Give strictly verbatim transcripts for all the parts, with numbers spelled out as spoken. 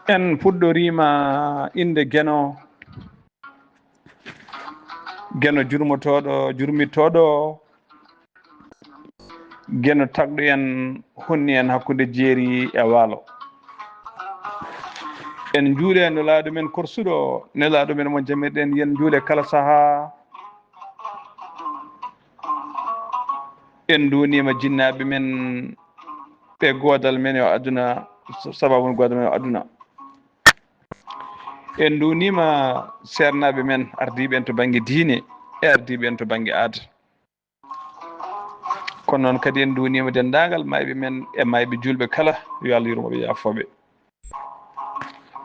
En puɗɗoriima innde Geno, Geno jurmotooɗo, jurmitooɗo. Geno tagɗo en, honni en hakkunde jeeri e waalo. En njuuli e nelaaɗo men korsuɗo, nelaaɗo men mo jamirɗen, yen njuule kala sahaa. En nduuniima jinnaaɓe men, ɓe goodal men e o aduna, sababu goodal men e o aduna. En nduuniima seernaaɓe men, ardiiɓe en to bannge diine e ardiiɓe en to bannge aada. Kono noon kadi en nduuniima denndaangal maayɓe men e maayɓe juulɓe kala, yo Allah yurmo ɓe, yaafoo ɓe.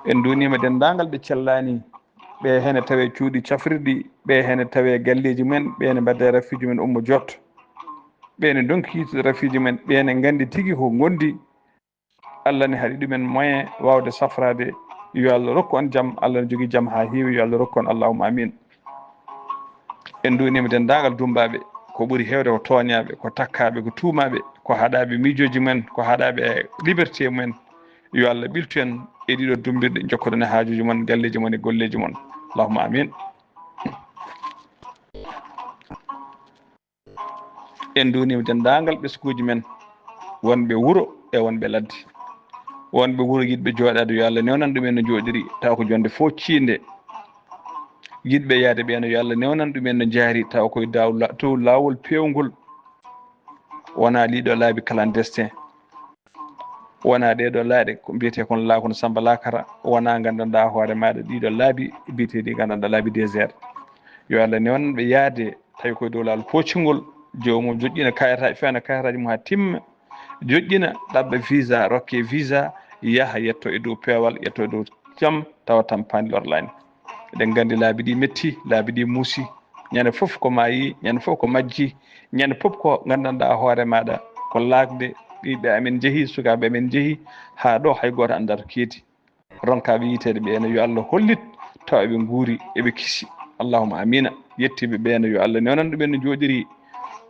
En nduuniima denndaangal ɓe cellaani, ɓe hene tawee cuuɗi cafrirɗi, ɓe hene tawee galleeji mumen, ɓe ne mbaɗda e rafiiji mumen ummo joot, ɓe ne ndonki yiytude rafiiji mumen, ɓe ne nganndi tigi ko ngondi. Allah ne haɗi ɗumen moyen waawde safraade. Yo Allah rokku on jam, Allah ne jogii jam haa heewi, yo Allah rokku on, allahumma amin. En nduuniima denndaangal dummbaaɓe, ko ɓuri heewde ko tooñaaɓe, ko takkaaɓe, ko tuumaaɓe, ko haɗaaɓe miijooji mumen, ko haɗaaɓe e liberté mumen. Yo Allah ɓiltu en e ɗiɗo dummbirɗe, jokkoɗon e haajuuji mon, galleeji mon e golleeji mon. Allahumma amin. En nduuniima denndaangal ɓesnguuji men, wonɓe wuro e wonɓe ladde. Wonɓe wuro yiɗɓe jooɗaade, yo Allah newnan ɗumen no njooɗiri, tawa ko jonnde fof ciinde. Yiɗɓe yahde ɓeen, yo Allah newnan ɗumen no njaari, tawa koye daw-, la-, dow laawol peewngol. Wonaa ɗiɗo laabi clandestin. Wonaa ɗee ɗoo laaɗe ko mbiyetee kon laabi kono Samba Lakara, wonaa nganndanɗaa hoore maaɗa ɗii ɗoo laabi biyeteeɗi nganndanɗaa laabi désert. Yo Allah newnanɓe yahde tawi koye dow laawol pooccingol, joomum joƴƴina kayitaaji, feewna kayitaaji mum haa timma, joƴƴina, ɗaɓɓa visa, rokke visa, yaha yetto e dow peewal, yetto e dow jam, tawa tampaani lorlaani. Eɗen nganndi laabi ɗi metti, laabi ɗi muusi. Ñande fof ko maayi, ñande fof ko majji, ñande fof ko nganndanɗaa hoore maaɗa ko laakde, ɓiɓɓe amen njehi, sukaaɓe amen njehi, haa ɗo hay gooto anndaa to keedi. Ronkaaɓe yiiteede ɓe ene, yo Allah hollit tawa eɓe nguuri, eɓe kisi. Allahumma amina. Yettiiɓe ɓe ene, yo Allah newnan ɗumen no njooɗiri.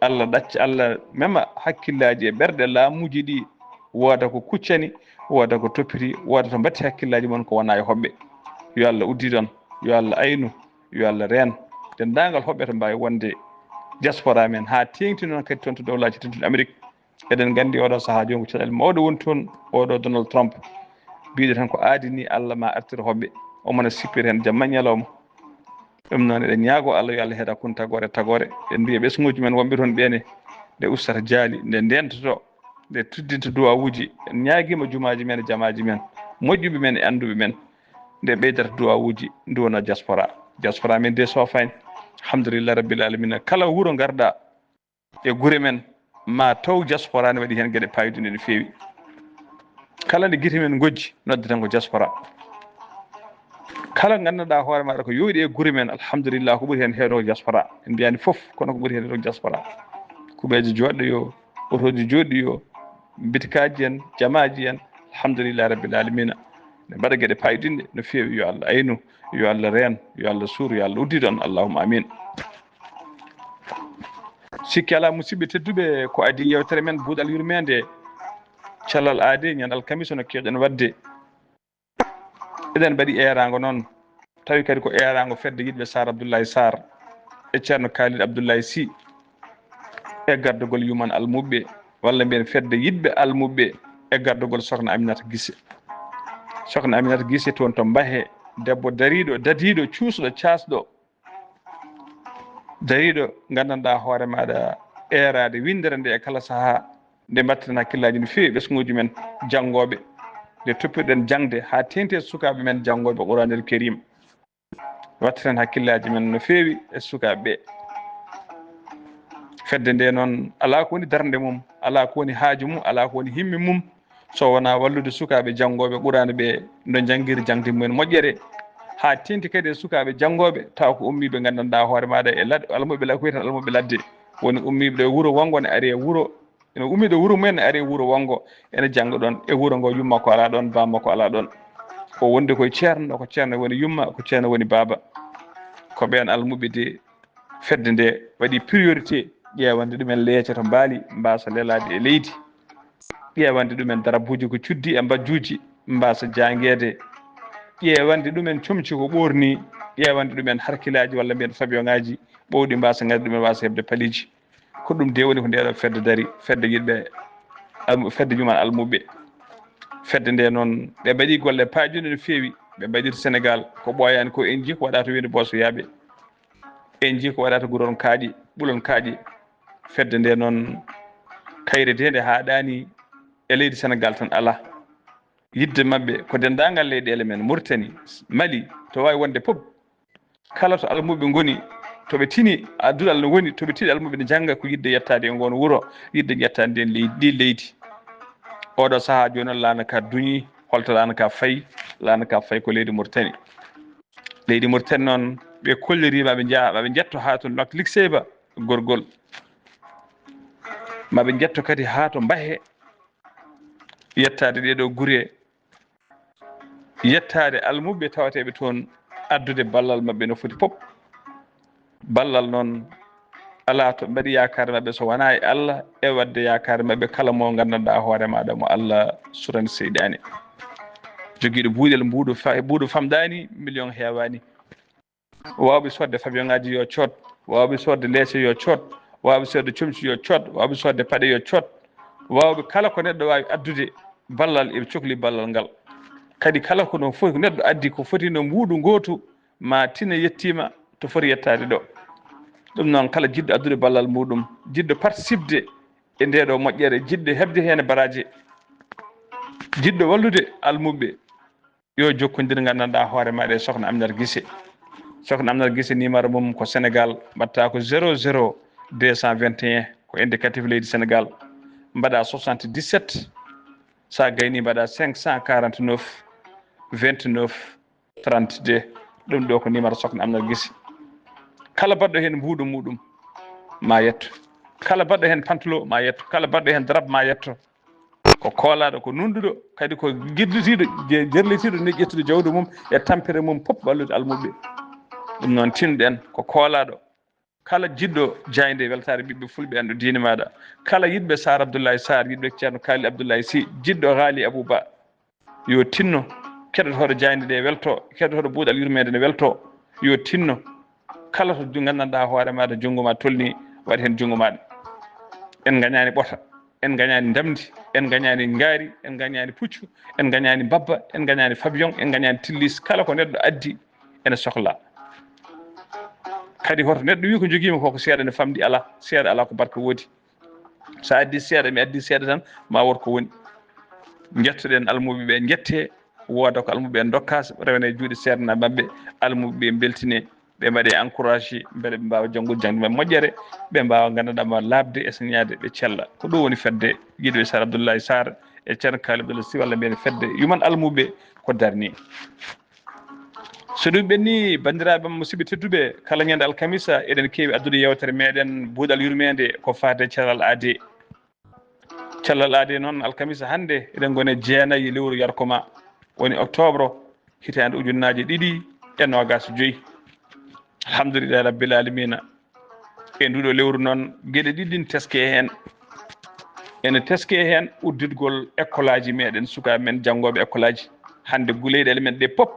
Allah ɗacca, Allah mema hakkillaaji e ɓerɗe laamuuji ɗi, wooda ko kuccani, wooda ko toppiti, wooda to mbatti hakkillaaji mon ko wonaa e hoɓɓe. Yo Allah uddidon, yo Allah aynu, yo Allah reen denndaangal hoɓɓe to mbaawi wonde diaspora men, haa teeŋti noon kadi toon to Dowlaaji Tedduɗi Amerik. Eɗen nganndi oɗo sahaa jooni ko caɗeele mawɗe woni toon, oɗo Donald Trump. Mbiɗo tan ko aadi ni, Allah ma artir hoɓɓe, omo na sippir heen jamma e ñalawma. Ɗum noon eɗen ñaago Allah, yo Allah heɗa kun tagoore tagoore. En mbiya ɓesnguuji men wonɓe toon ɓeene, nde ustata jaali, nde ndeentoto, nde tuddinta duwawuuji. En ñaagiima jumaaji men e jamaaji men, moƴƴuɓe men e annduɓe men, nde ɓeydata duwawuuji, nduwona diaspora. Diaspora men de sofaani. Alhamdulillah rabbil alamina. Kala wuro ngarɗaa e gure men, ma taw diaspora ne waɗi heen geɗe paayodinɗe no feewi. Kala nde gite men ngojji, noddaten ko diaspora. Kala nganndanɗaa hoore maaɗa ko yooɗi e gure men, alhamdulillah, ko ɓuri heen heewde ko diaspora. En mbiyaani fof, kono ko ɓuri heen heewde ko diaspora. Kuɓeeje jooɗɗe yo, otooji jooɗɗi yo, bitikaaji en, jamaaji en, alhamdulillah rabbil alamina. Ne mbaɗa geɗe paayodinɗe no feewi. Yo Allah aynu, yo Allah reen, yo Allah suur, yo Allah uddidon. Allahumma amin. Sikki alaa, musidɓe tedduɓe, ko adii yewtere men Buuɗal Yurmeende, cellal aade, ñande alkamiisa no keewɗen waɗde. Eɗen mbaɗi eeraango noon, tawi kadi ko eeraango fedde yiɗɓe Saar Abdullahi Saar e Ceerno Kaalid Abdullahi Sy e gardagol Yuman Almuɓɓe, walla mbiyen fedde yiɗɓe Almuɓɓe e gardagol Sokna Aminata Gise. Sokna Aminata Gise toon to Mbahe, debbo dariiɗo, dadiiɗo, cuusɗo, caasɗo, dariiɗo, nganndanɗaa hoore maaɗa eeraade winndere nde e kala sahaa, nde mbaɗten hakkillaaji no feewi ɓesnguuji men janngooɓe, nde toppirɗen jaŋde haa teeŋti e sukaaɓe men janngooɓe Quraanel Kariim. Waɗten hakkillaaji men no feewi e sukaaɓe ɓe. Fedde nde noon, alaa ko woni darnde mum, alaa ko woni haaju mum, alaa ko woni himme mum, so wonaa wallude sukaaɓe janngooɓe Quraana ɓe, no njanngiri jaŋde mumen moƴƴere, haa teeŋti kadi e sukaaɓe janngooɓe, tawa ko ummiiɓe nganndanɗaa hoore maaɗa e lad-, almuɓɓe la-, ko wiyeten almuɓɓe ladde, woni ummiiɓe ɗo e wuro wonngo ne ari e wuro, ene ummii ɗo wuro mumen ne ari e wuro wonngo, ene jannga ɗoon e wuro ngo, yumma ko alaa ɗoon, baaba ko alaa ɗoon. O wondi koye ceerno, ko ceerno woni yumma, ko ceerno woni baaba. Ko ɓeen almuɓɓe de fedde nde waɗi priorité ƴeewande ɗumen leece to mbaali, mbaasa lelaade e leydi. ƴeewande ɗumen darabuuji ko cuddi e mbajjuuji, mbaasa jaangeede, ƴeewande ɗumen comci ko ɓoorni, ƴeewande ɗumen harkilaaji walla mbiyen fabiyoŋaaji ɓowɗi, mbaasa ngadde ɗumen, waasa heɓde paliiji. Ko ɗum de woni ko nde ɗo fedde dari, fedde yiɗɓe almu-, fedde ñuman almuɓɓe. Fedde nde noon, ɓe mbaɗi golle paajuɗe no feewi, ɓe mbaɗir Senegaal ko ɓooyaani ko, en njii ko waɗaa to Weendu Boosoyaaɓe, en njii ko waɗaa to Guron Kaaƴe, Ɓulon Kaaƴe. Fedde nde noon, kayre de nde haaɗaani e leydi Senegaal tan alaa. Yiɗde maɓɓe ko denndaangal leyɗeele men, Mauritanie, Mali, to waawi wonde fof. Kala to almuɓɓe ngoni, to ɓe tini, a duɗal no woni, to ɓe tini almuɓɓe ne njannga, ko yiɗde yettaade e ngoon wuro, yiɗde yettaade ndeen leydi, ɗi leydi. Oɗo sahaa jooni noon, laana ka duñi, holto laana ka fayi? Laana ka fayi ko leydi Mauritanie. Leydi Mauritanie noon, ɓe kolliri ma ɓe njaha, ma ɓe njetto haa to Lac Likseyba, gorgol. Ma ɓe njetto kadi haa to Mbahe, yettaade ɗee ɗoo gure, yettaade almuɓɓe tawateeɓe toon, addude ballal maɓɓe no foti fof. Ballal noon alaa to mbaɗi yaakaare maɓɓe so wonaa e Allah, e waɗde yaakaare maɓɓe kala mo nganndanɗaa hoore maaɗa mo Allah surani seyɗaane. Jogiiɗo buuɗel mbuuɗu fa-, mbuuɗu famɗaani, million heewaani. Waawɓe soodde fabiyoŋaaji yo cood, waawɓe soodde leese yo cood, waawɓe soodde comci yo cood, waawɓe soodde paɗe yo cood, waawɓe kala ko neɗɗo waawi addude ballal, eɓe cokli ballal ngal. Kadi kala ko no foti, neɗɗo addi ko foti no mbuuɗu ngootu, ma tina yettiima to foti yettaade ɗo. Ɗum noon, kala jiɗɗo addude ballal muuɗum, jiɗɗo participde e ndee ɗoo moƴƴere, jiɗɗo heɓde heen baraaji, jiɗɗo wallude almuɓɓe, yo jokkondir nganndanɗaa hoore maaɗa e Sokhna Aminata Guissé. Sokhna Aminata Guissé, numéro mum ko Sénégal, mbaɗta ko zéro zéro deux cent vingt et un, ko indicatif leydi Sénégal. Mbaɗa soixante-dix-sept, so a gayni mbaɗa cinq cent quarante-neuf vingt-neuf trente-deux. Ɗum ɗo ko numéro Sokhna Aminata Guissé. Kala baɗɗo heen mbuuɗu muuɗum, ma yetto. Kala baɗɗo heen pantalon, ma yetto. Kala baɗɗo heen darab, ma yetto. Ko koolaaɗo, ko nuunɗuɗo, kadi ko gidditiiɗo, je-, jerlitiiɗo ne ƴettude jawdi mum e tampere mum fof wallude almuɓɓe. Ɗum noon, tinɗen ko koolaaɗo. Kala jiɗɗo jaaynde weltaare ɓiɓɓe fulɓe, anndu diine maaɗa. Kala yiɗɓe Saar Abdoulaye Saar, yiɗɓe Ceerno Kaali Abdoulaye Sy, jiɗɗo Haali Abou Ba, yo tinno. Keɗotooɗo jaaynde nde welto, keɗotooɗo buuɗal yurmeende ne welto, yo tinno. Kala to du-, nganndanɗaa hoore maaɗa, junngo ma tolni, waɗ heen junngo maaɗa. En ngañaani ɓota, en ngañaani ndamndi, en ngañaani ngaari, en ngañaani puccu, en ngañaani mbabba, en ngañaani fabiyoŋ, en ngañaani tillis. Kala ko neɗɗo addi ene sohla. Kadi hoto neɗɗo wi ko njogiimi ko, ko seeɗa ne famɗi, alaa. Seeɗa alaa ko barka woodi. So a addi seeɗa, mi addi seeɗa tan, ma wood ko woni. Njettoɗen almuɓɓe ɓe, njette, wooda ko almuɓɓe ɓe ndokka, rewane e juuɗe seeɗanaaɓe maɓɓe, almuɓɓe ɓe mbeltine, ɓe mbaɗe encouragé, mbele ɓe mbaawa janngude jaŋde maɓɓe moƴƴere, ɓe mbaawa nganndanɗaa ma laaɓde e sañaade, ɓe cella. Ko ɗum woni fedde yiɗɓe Saar Abdoulaye Saar e Ceerno Kaali Abdoulaye Sy, walla mbiyen fedde yuman almuɓɓe ko darni. So ɗum ɓenni, banndiraaɓe am, musidɓe tedduɓe, kala ñande alkamisa eɗen keewi addude yeewtere meɗen buuɗal yurmeende ko faati e cellal aadee. Cellal aadee noon, alkamisa hannde, eɗen ngoni e jeenayi lewru yarkoma, woni octobre, hitaande ujunnaaje ɗiɗi e noogaas e joy. Alhamdulillahi Rabbil Aalamiina. E nduɗo lewru noon, geɗe ɗiɗi ne teske heen. Ene teske heen udditgol ekkolaaji meɗen, sukaaɓe men janngooɓe ekkolaaji. Hannde gu-, leyɗeele men ɗe pop,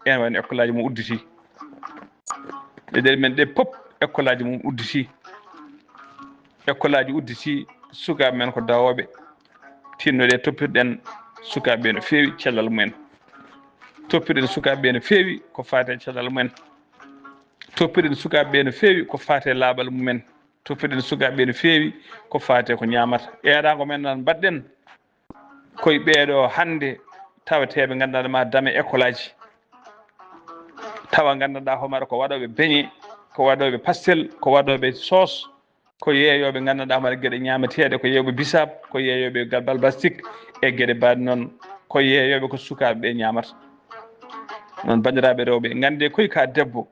ene wayno ekkolaaji mum udditi. Leyɗeele men ɗe pop, ekkolaaji mum udditi. Ekkolaaji udditi, sukaaɓe men ko dawooɓe. Tinnoɗe toppirɗen sukaaɓe ɓe no feewi cellal mumen. Toppirɗen sukaaɓe ɓe no feewi ko faati e cellal mumen. Toppirɗen sukaaɓe ɓe no feewi ko faati e laaɓal mumen. Toppirɗen sukaaɓe ɓe no feewi ko faati e ko ñaamata. Eeraango men noon mbaɗɗen koye ɓeeɗo hannde tawateeɓe nganndanɗaa ma dame ekkolaaji. Tawa nganndanɗaa homaɗa ko waɗooɓe beñe, ko waɗooɓe pastel, ko waɗooɓe soos, ko yeeyooɓe nganndanɗaa homaɗa geɗe ñaamateeɗe, ko yeeyooɓe bisaab, ko yeeyooɓe gal-, balbastik e geɗe mbaɗe noon, ko yeeyooɓe ko sukaaɓe ɓe ñaamata. Noon, banndiraaɓe rewɓe, nganndee koye ka debbo,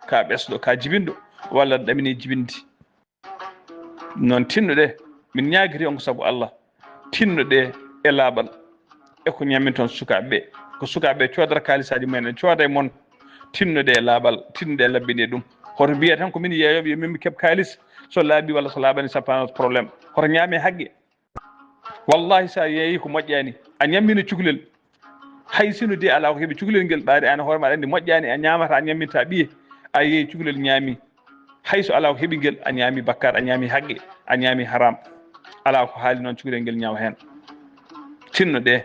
ka ɓesɗo, ka jibinɗo, walla aɗa ɗamini jibinde. Noon, tinnoɗee, min ñaagiri on ko sabu Allah, tinnoɗee e laaɓal, e ko ñamminton sukaaɓe ɓe. Ko sukaaɓe ɓe coodata kaalisaaji mumen, en cooda e mon. Tinnoɗee e laaɓal, tinnoɗee e laɓɓinee ɗum. Hoto mbiyee tan ko min yeeyooɓe, yo min mi keɓ kaalis, so laaɓi walla so laaɓani, ça pas problème. Hoto ñaamee haqqe. Wallahi, so a yeeyi ko moƴƴaani, a ñammino cukalel. Hay sino de alaa ko heɓi cukalel ngel ɓaade, aan hoore maɗa anndi moƴƴaani, a ñaamata, a ñamminta ɓiye, a yeeyi cukalel ñaami. Hay so alaa ko heɓi ngel, a ñaami bakkaat, a ñaami haqqe, a ñaami haram. Alaa ko haali noon cukalel ngel ñaawa heen. Tinno ɗe,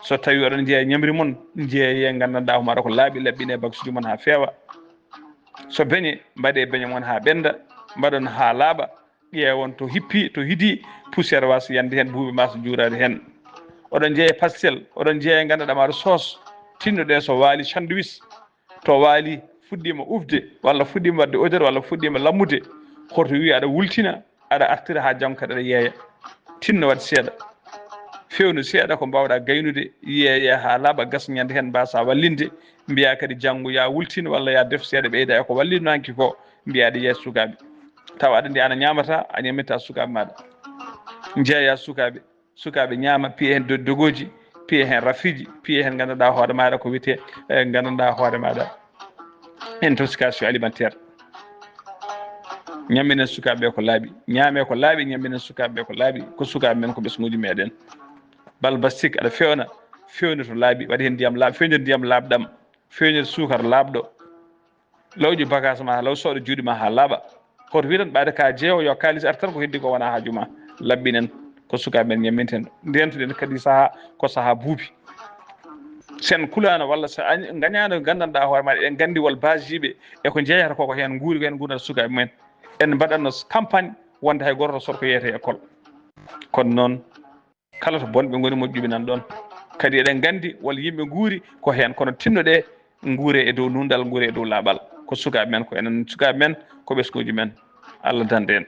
so tawi oɗon njeeya ñamri mon, njeeye nganndanɗaa hoore maɗa ko laaɓi, laɓɓine baksuuji mon haa feewa. So beñe, mbaɗe beñe mon haa ɓennda, mbaɗon haa laaɓa, ƴeewon to hippi, to hidi, poussière wasa yande heen, buubi masa juuraade heen. Oɗon njeeya pastel, oɗon njeeya nganndanɗaa maɗa soos, tinno ɗe so waali sandwich, to waali fuɗɗiima ufde, walla fuɗɗiima waɗde odeur, walla fuɗɗiima lammude, hoto wi aɗa wultina, aɗa artira haa janngo kadi aɗa yeeya. Tinno waɗ seeɗa. Fewnu seeɗa ko mbaawɗaa gaynude, yeeya haa laaɓa, gasa ñande heen mbaasaa wallinde, mbiyaa kadi janngo yaa wultin walla yaa def seeɗa ɓeyda e ko wallinoo hanki ko, mbiyaa ɗe yeeso sukaaɓe. Tawa aɗa anndi aan a ñaamataa, a ñammintaa sukaaɓe maaɗa. Njeeyaa sukaaɓe, sukaaɓe ñaama, piya heen do-, dogooji, piya heen rafiiji, piya heen nganndanɗaa hoore maaɗa ko wiyetee, eh, nganndanɗaa hoore maaɗa intoxication alimentaire. Ñamminen sukaaɓe ɓe ko laaɓi, ñaamee ko laaɓi, ñamminen sukaaɓe ɓe ko laaɓi, ko sukaaɓe men, ko ɓesnguuji meɗen. Balbastik aɗa fewna, fewne to laaɓi, waɗi heen ndiyam laaɓ-, fewne ndiyam laaɓɗam, fewne suukar laaɓɗo. Lawƴu bagaas ma, law sooɗo juuɗe ma haa laaɓa. Hoto wi tan ɓaade ka jeewo, yo kaalis ar tan, ko heddi ko wona haaju ma. Laɓɓinen ko sukaaɓe men ñamminten. Ndentuɗen kadi sahaa, ko sahaa buubi. Sen kulaano walla so a ngañaano nganndanɗaa hoore maɗa e nganndiwol basiiɓe e ko njeeyata ko, ko heen nguuri, ko heen nguurata sukaaɓe men. En mbaɗatno campagne wonde hay gooto soɗ ko yeeyata e école. Kono noon, kala to bonɓe ngoni, moƴƴuɓe nan ɗoon. Kadi eɗen nganndi wol yimɓe nguuri ko heen, kono tinno ɗe nguure e dow nunɗal, nguure e dow laaɓal. Ko sukaaɓe men, ko enen sukaaɓe men, ko ɓesnguuji men. Allah dande en.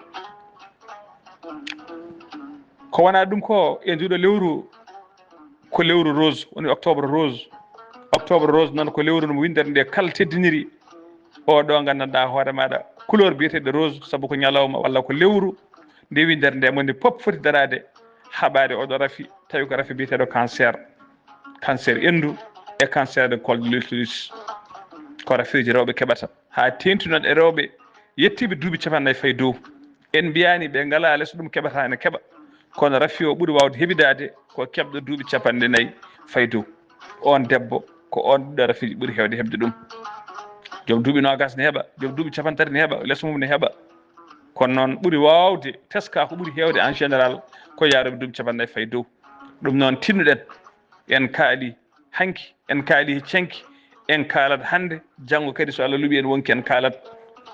Ko wonaa ɗum ko e nduuɗo lewru, ko lewru rose, woni octobre rose. Octobre rose noon ko lewru mo winndere nde kala teddiniri. O ɗo nganndanɗaa hoore maaɗa couleur biyeteeɗo rose, sabu ko ñalawma walla ko lewru nde winndere nde moni pop foti daraade haɓaade oɗo rafi, tawi ko rafi biyeteeɗo cancer, cancer enndu e cancer de col de l'utérus. Ko rafiiji rewɓe keɓata haa teeŋti noon e rewɓe yettiiɓe duuɓi capannayyi fayi dow. En mbiyaani ɓe ngalaa les ɗum keɓata ene keɓa, kono rafi o ɓuri waawde heɓidaade ko keɓɗo duuɓi capanɗe nayi fayi dow. Oon debbo, ko oon ɓiɗɗo rafiiji ɓuri heewde heɓde ɗum. Joom duuɓi noogaas ne heɓa, joom duuɓi capantati ne heɓa, les mum ne heɓa. Kono noon ɓuri waawde teska ko ɓuri heewde en général ko yaarooɓe duuɓi capannayyi fayi dow. Ɗum noon tinnuɗen, en kaali hanki, en kaali he cenki, en kaalat hannde, janngo kadi so Allah luɓi en wonki en kaalat.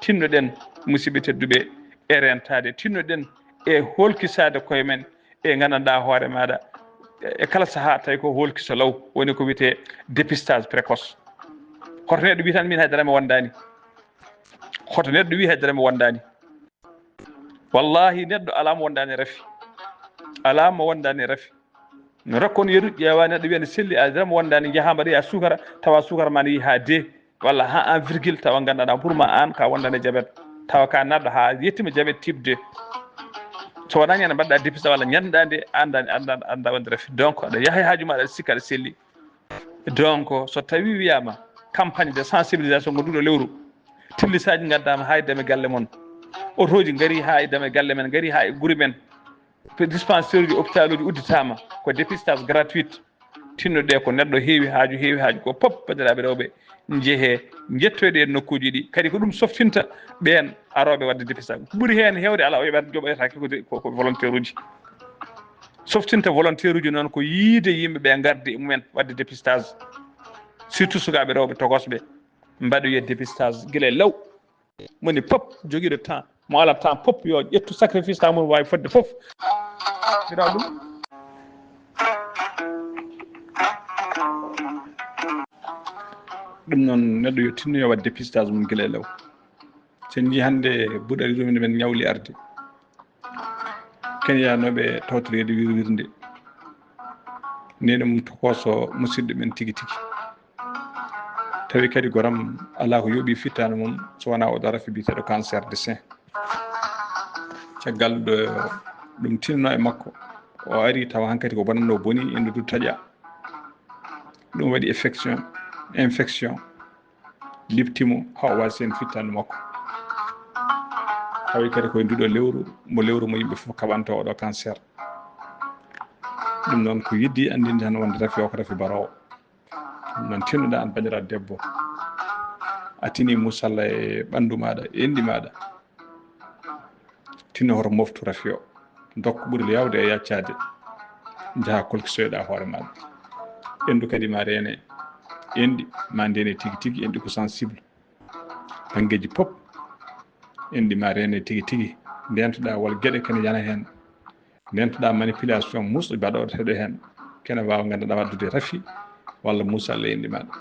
Tinnoɗen, musidɓe tedduɓe, e rentaade, tinnoɗen e hoolkisaade koye men, e nganndanɗaa hoore maaɗa, e kala sahaa tawi ko hoolkiso law, woni ko wiyetee dépistage précoce. Hoto neɗɗo wi tan min haydara mi wondaani. Hoto neɗɗo wi haydara mi wondaani. Wallahi, neɗɗo alaa mo wondaani rafi. Alaa mo wondaani rafi. No rakkoon yeru, ƴeewa neɗɗo wiya ne selli, a remo wondaani, njaha mbaɗoya suukara, tawa suukara ma ne yehi haa deux, walla haa un virgule, tawa nganndanɗaa pour ma aan ka wondani jabet, tawa ka naɗɗo haa yettima jabet type deux. So wonaa ñande mbaɗɗa dépistage walla ñande nde annda, annda, annda wonde rafi. Donc aɗa yaha e haaju ma, aɗa sikka aɗa selli. Donc so tawi wiyama campagne de sensibilisation ko nduɗo lewru, tillisaaji ngaddama haa e dame galle mon, otooji ngari haa e dame galle men, ngari haa e guri men, dispensaire uji, hôpital uji udditama, ko dépistage gratuit. Tinnoɗe ko neɗɗo heewi haaju, heewi haaju ko pop, bandiraɓe rewɓe, njehe, jettoyɗe e nokkuji ɗi. Kadi ko ɗum softinta ɓen aroɓe wadde dépistage. Ko ɓuri hen hewde ala o yoɓat, joɓoyatake ko de-, ko, ko volontaire uji. Softinta volontaire uji noon ko yiide yimɓe ɓe ngardi e mumen wadde dépistage. Surtout sukaɓe rewɓe tokosɓe, mbaɗoya dépistage gila e law. Moni pop jogiiɗo temps, mo ala temps pop yo ƴettu sacrifice, temps mum waawi fodde fof. Mbiɗa ɗum. Ɗum noon, neɗɗo yo tinno yo waɗ dépistage mum gila e law. So en njii hannde buɗari ɗum ene men ñawli arde. Ken yaanooɓe tawtoreede wirwirnde. Nene mum tokooso musidɗo men tigi tigi. Tawi kadi goram alaa ko yooɓi fittaandu mum so wonaa oɗo rafi biyeteeɗo cancer de sein. Caggal ɗo ɗum tinno e makko, o ari tawa hankadi ko bonannoo boni, indu du taƴa. Ɗum waɗi infection, infection. Liɓti mo haa o waasi heen fittaandu makko. Tawi kadi koye nduɗo lewru, mo lewru mo yimɓe fof kaɓanta oɗo cancer. Ɗum noon ko yidde anndinde tan wonde rafi o ko rafi baroowo. Ɗum noon tinnoɗaa aan banndiraaɗo debbo, a tini musalla e ɓanndu maaɗa, e enɗi maaɗa. Tinno hoto moftu rafi o. Ndokka ɓuri yaawde e yaccaade. Njaha kolkisoyɗaa hoore maaɗa. Enɗu kadi ma reene. Enɗi ma ndeene tigi tigi, enɗi ko sensible. Banngeeji pop, enɗi ma reene tigi tigi. Ndeentoɗaa wal geɗe kene yana heen. Ndeentoɗaa manipulation musɗo baɗooɗo heɗo heen. Kene waawa nganndanɗaa waɗdude rafi walla musalla e enɗi maaɗa.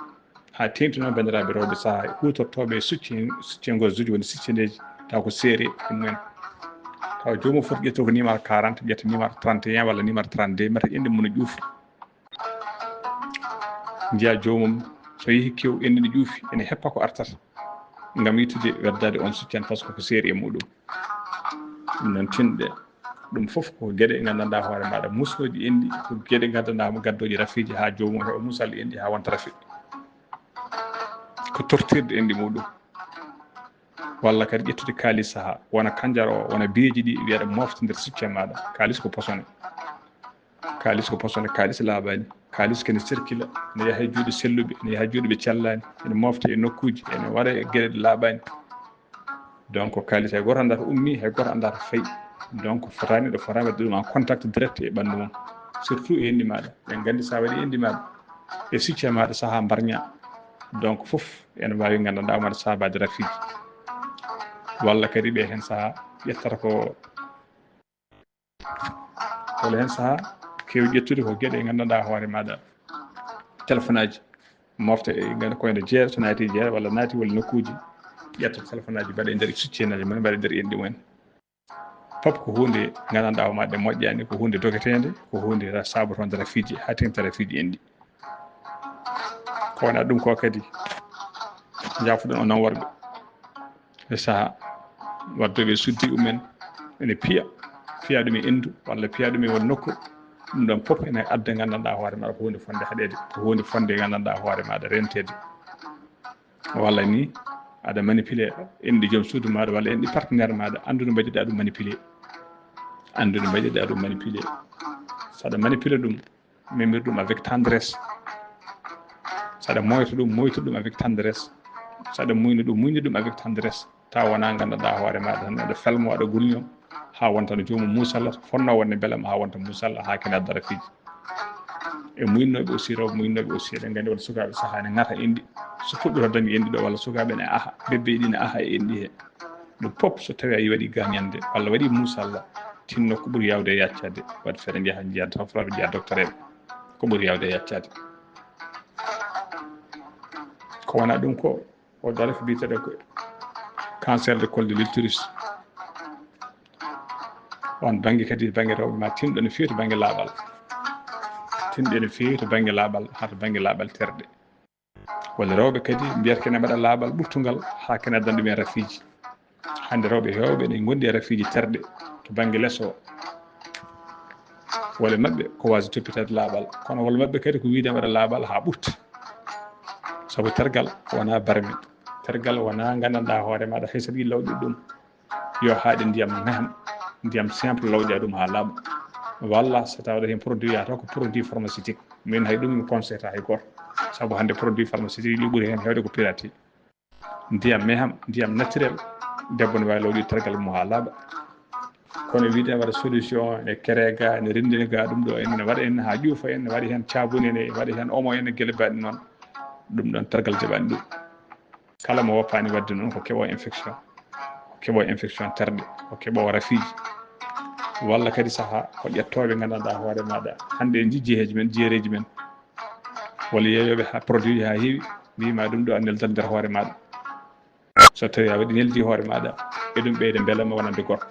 Haa teeŋti noon banndiraaɓe rewɓe sahaa huutortooɓe e succe-, succengoosuuji woni succendeeji taw ko seeri e mumen. Taw joomum foti ƴettude ko numéro quarante, ƴetta numéro trente et un walla numéro trente-deux, mata enɗi mum no ƴuufri. Njiya joomum so yehi kew enɗi no ƴuufi, ene heppa ko artata ngam yittude weddaade on succen par ce que ko seeri e muɗum. Ɗum noon tinɗe ɗum fof ko geɗe nganndanɗaa hoore maaɗa musnooji enɗi, ko geɗe nganndanɗaa mo gaddooji rafiiji haa joomum heɓa musal enɗi haa wonta rafi. Ko tortirde enɗi muɗum. Walla kadi ƴettude kaalis sahaa, wona kanjaro o, wona beeji ɗi, wiyaɗa mofta nder succen maaɗa. Kaalis ko posone. Kaalis ko posone, kaalis laaɓaani. Kaalis kene circula, ene yaha e juuɗe selluɓe, ene yaha e juuɗe ɓe cellaani, ene mofta e nokkuuji, ene waɗa e geɗe ɗe laaɓaani. Donc kaalis hay gooto anndaa to ummii, hay gooto anndaa to fayi. Donc fotaani ɗo fotaani waɗde ɗum en contact direct e ɓanndu mum. Surtout e enɗi maaɗa. Ɓe nganndi so a waɗii enɗi maaɗa e succen maaɗa sahaa mbarñaa. Donc fof ene waawi nganndanɗaa waɗa saabaade rafiiji. Walla kadi ɓe heen sahaa ƴettata ko Walla heen sahaa keewi ƴettude ko geɗe nganndanɗaa hoore maaɗa. Téléphone aji mofta e nganndu ko ene jeeya, so naati jeeya walla naati walla nokkuuji, ƴetta téléphone aji mbaɗa e nder succeenaji mumen, mbaɗa e nder enɗi mumen. Pop ko huunde nganndanɗaa hoore maaɗa moƴƴaani, ko huunde dogeteende, ko huunde sabotonde rafiiji, haa teeŋti rafiiji enɗi. Ko wonaa ɗum ko kadi, njaafoɗon onon worɓe. E sahaa waddooɓe suddi umen ene piya, piya ɗum e enndu walla piya ɗum e won nokku, ɗum ɗon pop ene adda nganndanɗaa hoore maaɗa ko huunde fotnde haɗeede, ko huunde fotnde nganndanɗaa hoore maaɗa renteede. Walla ni aɗa manipulé enɗi joom suudu maaɗa walla enɗi partenaire maaɗa, anndu no mbaɗirɗaa ɗum manipulé. Anndu no mbaɗirɗaa ɗum manipulé. So aɗa manipulé ɗum, memir ɗum avec tendresse. So aɗa moyta ɗum, moytu ɗum avec tendresse. So aɗa muyna ɗum, muyna ɗum avec tendresse. Taw wonaa nganndanɗaa hoore maaɗa tan, aɗa felmo, aɗa gulño, haa wonta no joomum musalla, fotnoo wonde mbelema, haa wonta musalla, haa kene adda rafiiji. E muynooɓe aussi, rewɓe muynooɓe aussi, eɗen nganndi won sukaaɓe sahaa ene ŋata enɗi. So fuɗɗoto dañi enɗi ɗo, walla sukaaɓe ene aha, bebbe ɗi ne aha e enɗi he. Ɗum pop so tawii a waɗii gaañande, walla waɗii musalla, tinno ko ɓuri yaawde e yaccaade, waɗ feere njaha njiya docteur, njiya docteur en. Ko ɓuri yaawde e yaccaade. Ko wonaa ɗum ko, o dara ko biyeteeɗo ko cancer de col de l'utérus. On bannge kadi, bannge rewɓe ma tinɗo no feewi to bannge laaɓal. Tinɗo no feewi to bannge laaɓal, haa to bannge laaɓal terɗe. Walla rewɓe kadi mbiyata kene mbaɗa laaɓal ɓurtungal, haa kene addan ɗumen rafiiji. Hannde rewɓe heewɓe ene ngondi e rafiiji terɗe to bannge les o. Wole maɓɓe ko waasde toppitaade laaɓal, kono wole maɓɓe kadi ko wiyde mbaɗa laaɓal haa ɓurti. Sabu tergal wonaa barmi, tergal wonaa nganndanɗaa hoore maaɗa hay so aɗa yiɗi lawƴude ɗum, yo haaɗe ndiyam meham, ndiyam simple lawƴa ɗum haa laaɓa. Walla so tawde heen produit yahata ko produit pharmaceutique, min hay ɗum mi conseillata hay gooto. Sabu hannde produit pharmaceutique ɗi ɓuri heen heewde ko pirati. Ndiyam meham, ndiyam naturel, debbo ne waawi lawƴude tergal mum haa laaɓa. Kono wiide waɗa solution, ene kere ga, ene renndina ga, ɗum ɗo ene waɗa en haa ƴuufa en, waɗi heen caabuni, ene waɗi heen omo, ene gele mbaɗi noon. Ɗum ɗon tergal jaɓani ɗum. Kala mo woppaani waɗde noon ko keɓo infection, ko keɓo infection terɗe, ko keɓo rafiiji. Walla kadi sahaa ko ƴettooɓe nganndanɗaa hoore maaɗa. Hannde en njii jiheeji men, jeereeji men, walla yeeyooɓe haa produit haa heewi, mbiima ɗum ɗo a neldat nder hoore maaɗa. So tawii a waɗi neldi hoore maaɗa, e ɗum ɓeyda mbelema wonande gorko.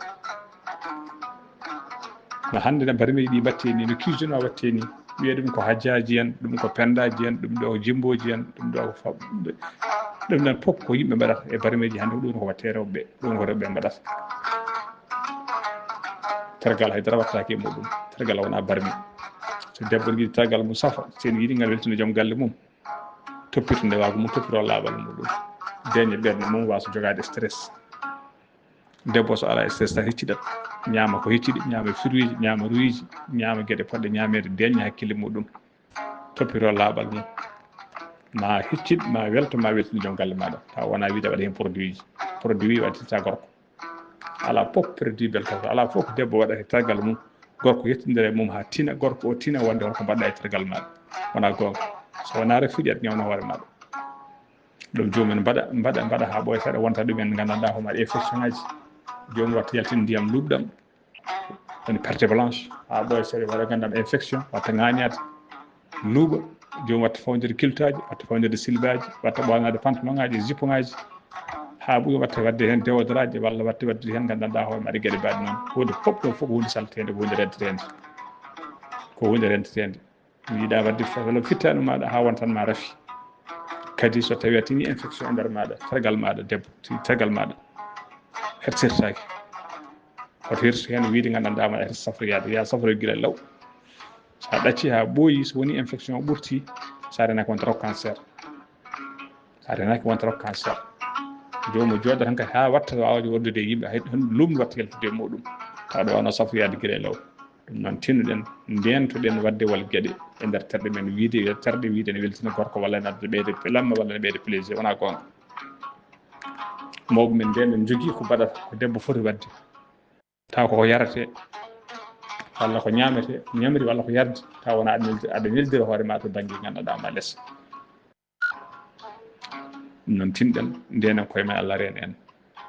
No hannde no barmeeji ɗi mbaɗtee ni, no cuisine o waɗtee ni, wiyee ɗum ko hajjaaji en, ɗum ko pendaaji en, ɗum ɗo ko jimmbooji en, ɗum ɗo ko fa-, ɗum ɗon fof ko yimɓe mbaɗata e barmeeji hannde, ko ɗum ko waɗtee rewɓe, ɗum ko rewɓe mbaɗata. Tergal hay dara waɗtaake e muɗum, tergal wonaa barmi. So debbo ne yiɗi tergal mum safa, so ene yiɗi ngal weltina joom galle mum, toppito nde waago mum, toppito laaɓal muɗum, deeƴa ɓernde mum, waawa jogaade stress. Debbo so alaa stress tan hecciɗat. Ñaama ko hecciɗi, ñaama fruitji, ñaama ruyiji, ñaama geɗe poɗɗe ñaameede, deeƴna hakkille muɗum, toppitoo laaɓal mum. Ma hecciɗ, ma welto, ma weltin joom galle maaɗa. Tawa wonaa wiide waɗa heen produitji. Produit waɗtirta gorko. Alaa fof produit beltoto, alaa fof ko debbo waɗata e tergal mum, gorko yettindira e mum haa tina, gorko o tina wonde holko mbaɗɗa e tergal maaɗa. Wonaa goonga. So wonaa refuuji aɗa ñawna hoore maaɗa. Ɗum joomum en mbaɗa, mbaɗa, mbaɗa haa ɓooya seeɗa, wonta ɗum en nganndanɗaa hoore maaɗa infection aji. Joomum watta yaltin ndiyam luuɓɗam, woni perte blanche, haa ɓooya seeɗa waɗa nganndanɗaa infection, watta ŋaañaade, luuɓa, joomum watta fawjorde kiltaaji, watta fawjorde silbaaji, watta ɓoyanaade pantalon ŋaaji e jupon ŋaaji, haa ɓooya watta waɗde heen déodorant ji, walla watta waɗde heen nganndanɗaa hoore maaɗa geɗe mbaɗe noon. Huunde fof ɗo fof ko huunde salteende, ko huunde renteteende. Ko huunde renteteende. Mi yiɗaa waɗde fe-, walla fittaandu maaɗa haa wontan ma rafi. Kadi so tawii a tini infection e nder maaɗa, tergal maaɗa debbo, ti-, tergal maaɗa hertirtaaki. Hoto hirsu heen wiide nganndanɗaa ma ete safroyaade, yaa safroy gila law. So a ɗacci haa ɓooyi, so woni infection o ɓurti, so a renaaki wonta ko cancer. So a renaaki wonta ko cancer. Joomum jooɗo tan kadi haa watta waawde wondude e yimɓe, hay hon luumni watta yaltude e muɗum. Tawa ɗo wano safroyaade gila law. Ɗum noon tinnoɗen, ndeentoɗen waɗde wal geɗe e nder terɗe men wiide, terɗe wiide ne weltina gorko walla ne adda ɓeyde lamma walla ne ɓeyda plaisir, wonaa goonga. Mawɓe men ndeen en njogii ko mbaɗata, ko debbo foti waɗde. Tawa koko yaratee, walla ko ñaametee, ñamri walla ko yardi, tawa wonaa aɗa neldi-, aɗa neldira hoore ma to bannge nganndanɗaa ma les. Ɗum noon tinɗen, ndeenen koye men, Allah reena en.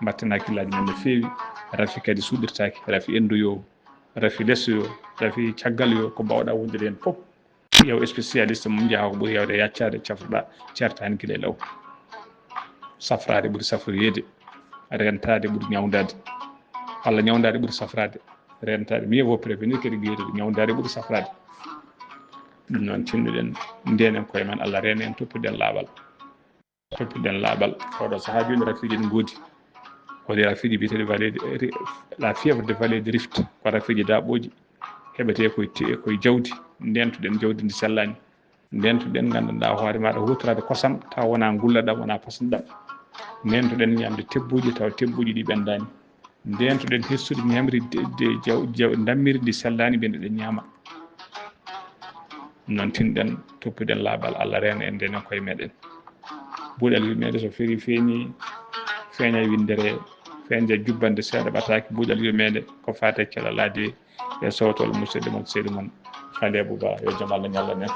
Mbatten hakkillaaji men no feewi, rafi kadi suuɗirtaaki, rafi enndu yo, rafi les yo, rafi caggal yo, ko mbaawɗaa wondude heen fof. Ƴeew spécialiste mum, njahaa ko ɓuri heewde yaccaade, cafroɗaa, ceertaani gila e law. Safraade ɓuri safroyeede, rentaade ɓuri ñawndaade. Walla ñawndaade ɓuri safraade, rentaade. Mieux vaut prévenir que de guérir. Ñawndaade ɓuri safraade. Ɗum noon tinnoɗen, ndeenen koye men, Allah reena en, toppitoɗen laaɓal. Toppitoɗen laaɓal. Oɗo sahaa jooni rafiiji ne ngoodi. Woni rafiiji biyeteeɗi vallée de, ri-, la fièvre de vallée de Rift. Ko rafiiji daaɓooji. Heɓetee koye te-, koye jawdi. Ndeentoɗen jawdi ndi sellaani. Ndeentoɗen nganndanɗaa hoore maaɗa huutoraade kosam, tawa wonaa ngulleɗam, wonaa pasanɗam. Ndeentoɗen ñamde tebbuuji, tawa tebbuuji ɗi ɓenndaani. Ndeentoɗen hirsude ñamri de, de jaw-, jaw-, ndammiri ndi sellaani, mbiyen eɗen ñaama. Noon tinɗen, toppitoɗen laaɓal, Allah reena en, ndeenen koye meɗen. Buuɗal yurmeende so feeñi, feeña winndere, feeña jubbannde seeɗa ɓataake. Buuɗal yurmeende ko faati e cellal aadee e sowtol musidɗo mon, seydi mon, Khalibou Ba, yo jam Allah ñallan en.